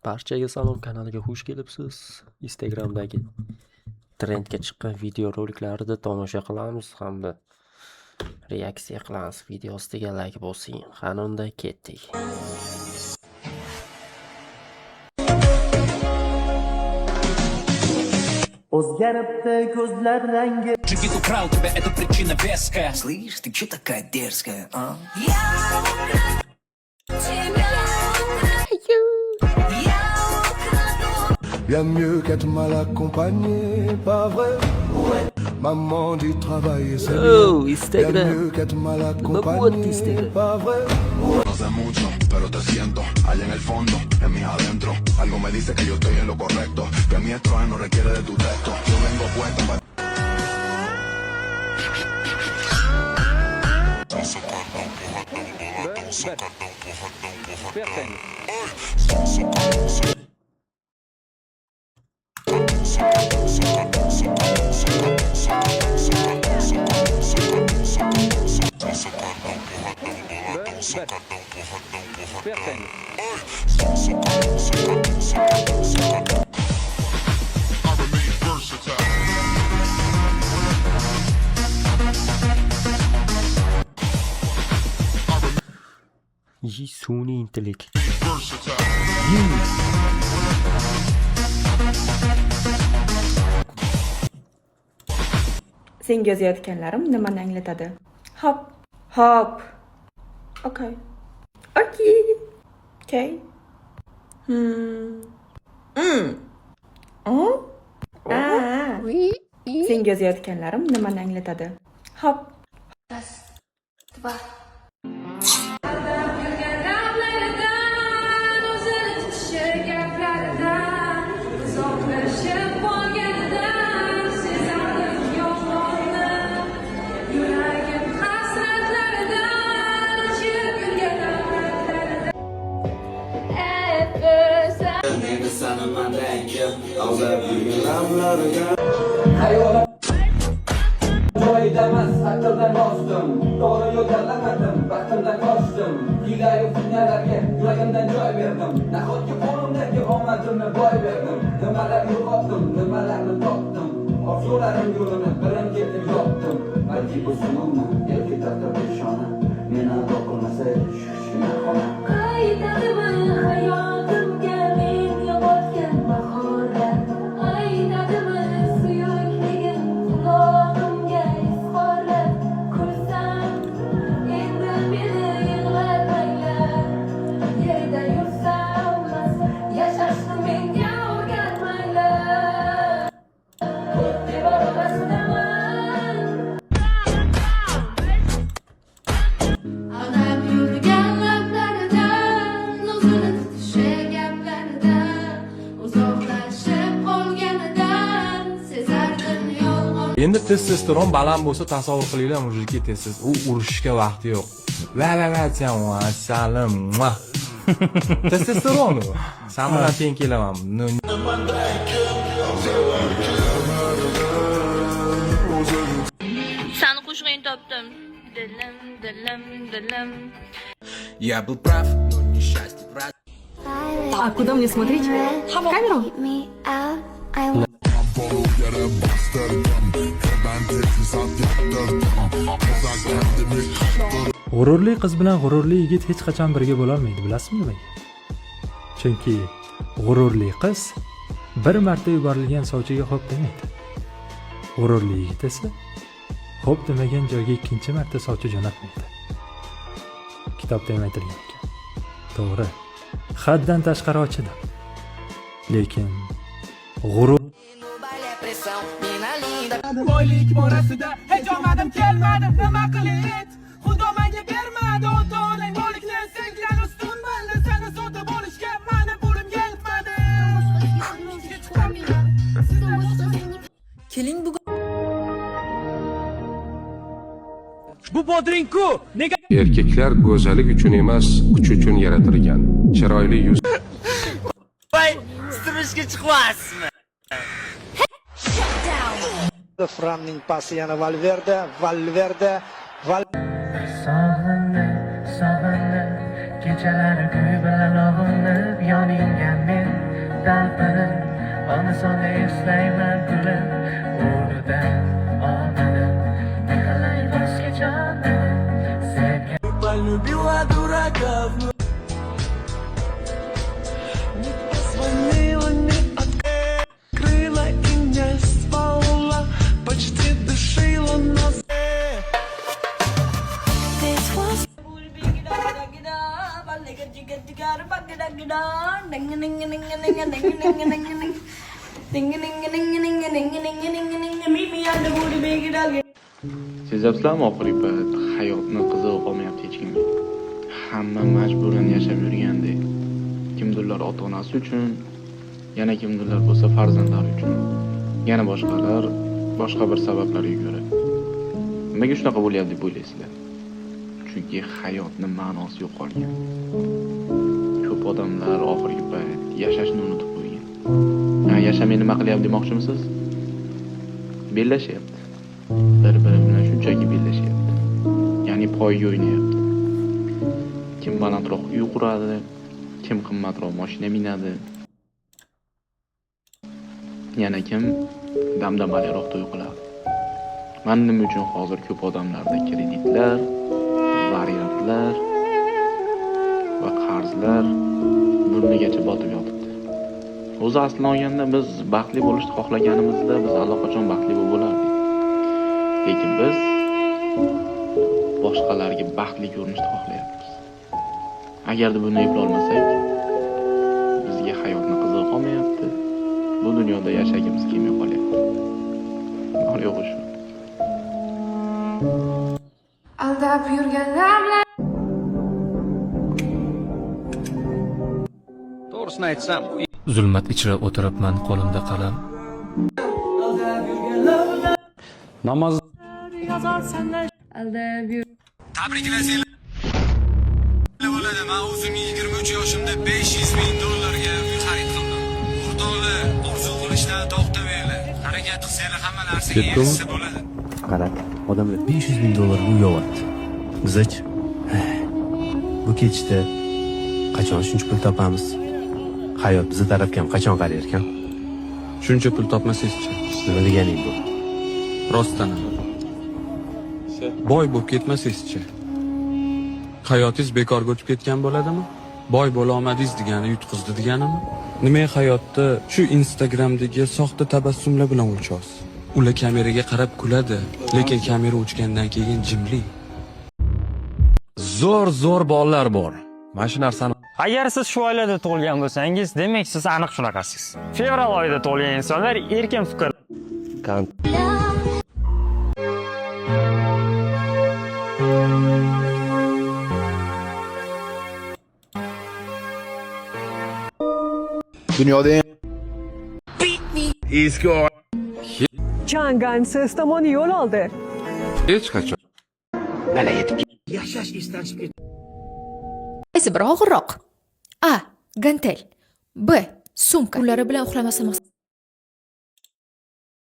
Barchaga salom, kanalga xush kelibsiz. Instagramdagi trendga chiqqan videoroliklarni tomosha qilamiz hamda reaksiya qilamiz. Video ostiga like bosing. Qani unda ketdik. O'zgaribdi ko'zlar rangi. Джигит украл тебя, это причина веская. Слышь, ты чё такая дерзкая, а? Я тебя, я украду. Bien mieux qu'être mal accompagné, pas vrai? Maman dit travailler, c'est bien. Oh, Bien Instagram. mieux qu'être mal Nima accompagné, Instagram? Pas vrai? No sé mucho, pero te siento allá en el fondo, en mis adentros. Algo me dice que yo estoy en lo correcto, que mi estrógeno requiere de tu texto. Yo vengo puesto para. Yi sun'iy intellekt. Senga yozayotganlarim nimani anglatadi? Hop, hop. Okay. Okay. Okay. Oh? Ah. Senga yozayotganlarim nimani anglatadi? Hop. Раз, два. Lablaridan o'zini tutishi, gaplaridan uzoqlashib qolganidan sezardim yolg'onni. Yuragim hasratlaridan uchib yurgan nafratlaridan. At first I Endi sani mandan kim aldab yurgan lablaridan? Hayolim joyida emas, aqldan ozdim. To'g'ri yo'l tanlamadim, baxtimdan qochdim. Hiylayu fitnalarga yuragimdan joy berdim. Nahotki qo'limdagi omadimni boy berdim. Nimalar yo'qotdim, nimalarni topdim. Orzularim yo'lini birin ketin yopdim. Balki bu sinovmi yoki taqdir nishoni? Meni ado qilmasa shu kichkina xona. Qaytadimi hayotimga men yo'qotgan bahorlar? Aytadimi suyukligim qulog'imga izhorlar? Kulsam endi meni yig'latmanglar. Yerda yursam mast yashashni menga o'rgatmanglar. To'rt devor orasidaman. Aldab yurgan lablaridan, o'zini tutishi, gaplaridan uzoqlashib qolganidan sezardim yolg'on. Endi testosteron baland bo'lsa, tasavvur qilinglar, мужики, u urushishga vaqti yo'q. Va va va desam, asalim, muah. Testosteron u. San bilan teng kelaman. Ну, Sani qo'shig'ingni topdim. Dilim, dilim, dilim. Я был прав, но несчастье брат. А куда мне смотреть? В камеру? Dolu yere bastırdım. Ben teçhizat yaptırdım. Kıza kendimi kaptırdım. G'ururli qiz bilan g'ururli yigit hech qachon birga bo'lolmaydi, bilasizmi nimaga? Chunki g'ururli qiz bir marta yuborilgan sovchiga xo'p demaydi. G'ururli yigit esa xo'p demagan joyga ikkinchi marta sovchi jo'natmaydi. Kitobda ham aytilgan ekan. To'g'ri. Haddan tashqari ochidim. Lekin g'urur Boylik borasida hech omadim kelmadi, nima qilay? Xudo menga bermadi ota onang boylikni, sendan ustun bo'ldi. Seni sotib olishga mani pulim yetmadi. Keling bugun Bu bodring-ku nega Erkaklar go'zallik uchun emas, kuch uchun yaratilgan. Chiroyli yuz Turmushga chiqyapsizmi? Franning pasi yana Valverde, Valverde, Val Sog'indim, sog'indim, kechalari kuy bilan ovunib yoningga men. Talpinib, Onda-sonda eslayman kulib. O'rnidan olmadim, Ne qilay voz kecholmadim. Sevgan Полюбила дураков, но не позвонила, не открыла и не спала, почти душила нас. Sezyapsizlarmi, oxirgi payt hayotni qizig'i qolmayapti hech kimga. Hamma majburan yashab yurgandek. Kimdirlar ota-onasi uchun, yana kimdirlar bo'lsa farzandlari uchun, yana boshqalar boshqa bir sabablarga ko'ra. Nimaga shunaqa bo'lyapti deb o'ylaysizlar? Chunki hayotning ma'nosi yo'qolgan. Ko'p odamlar oxirgi payt yashashni unutib qo'ygan. Ha, yashamay nima qilyapti demoqchimisiz? Bellashyapti. Bir-biri bilan shunchaki bellashyapti. Ya'ni poyga o'ynayapti. Kim balandroq uy quradi, kim qimmatroq mashina minadi, yana kim damdamaliroq to'y qiladi. Mana nima uchun hozir ko'p odamlarda kreditlar, variantlar va qarzlar burnigacha botib yotibdi. O'zi aslini olganda biz baxtli bo'lishni xohlaganimizda biz allaqachon baxtli bo'lib bo'lardik. Lekin biz boshqalarga baxtli ko'rinishni xohlayapmiz. Agarda buni eplay olmasak, bizga hayotni qizig'i qolmayapti. Bu dunyoda yashagimiz kelmay qolyapti. Bor yo'g'i shu. Aldab yurganlar bilan To'g'risini aytsam, Zulmat ichra o'tiribman, qo'limda qalam. Namoz Aldab yur Tabriklasanglar bo'ladi. Men o'zim 23 yoshimda 500 ming dollarga uy xarid qildim. O'rtoqlar, orzu qilishdan to'xtamanglar. Harakat qilsanglar hamma narsaga erishsa bo'ladi. Qarang, odamlar 500 ming dollarga uy olyapti. Bizachi? Bu ketishda qachon shuncha pul topamiz? Hayot bizni tarafga ham qachon qarar ekan? Shuncha pul topmasangizchi? Nima deganing bu? Rostdan ham. Boy bo'lib ketmasangizchi? Hayotingiz bekorga o'tib ketgan bo'ladimi? Boy bo'la olmadingiz degani yutqizdi deganimi? Nimaga hayotda shu Instagramdagi soxta tabassumlar bilan o'lchaysiz? Ular kameraga qarab kuladi, lekin kamera o'chgandan keyin jimlik. Zo'r zo'r bolalar bor. Mana shu narsani Agar siz shu oilada tug'ilgan bo'lsangiz, demak siz aniq shunaqasiz. Fevral oyida tug'ilgan insonlar erkin fikr Dunyoda eng eski Changan siz tomon yo'l oldi. Hech qachon. Yashash esdan chiqib ketdi. Qaysi biri og'irroq? A. Gantel. B. Sumka. Ullari bilan uxlamasdan.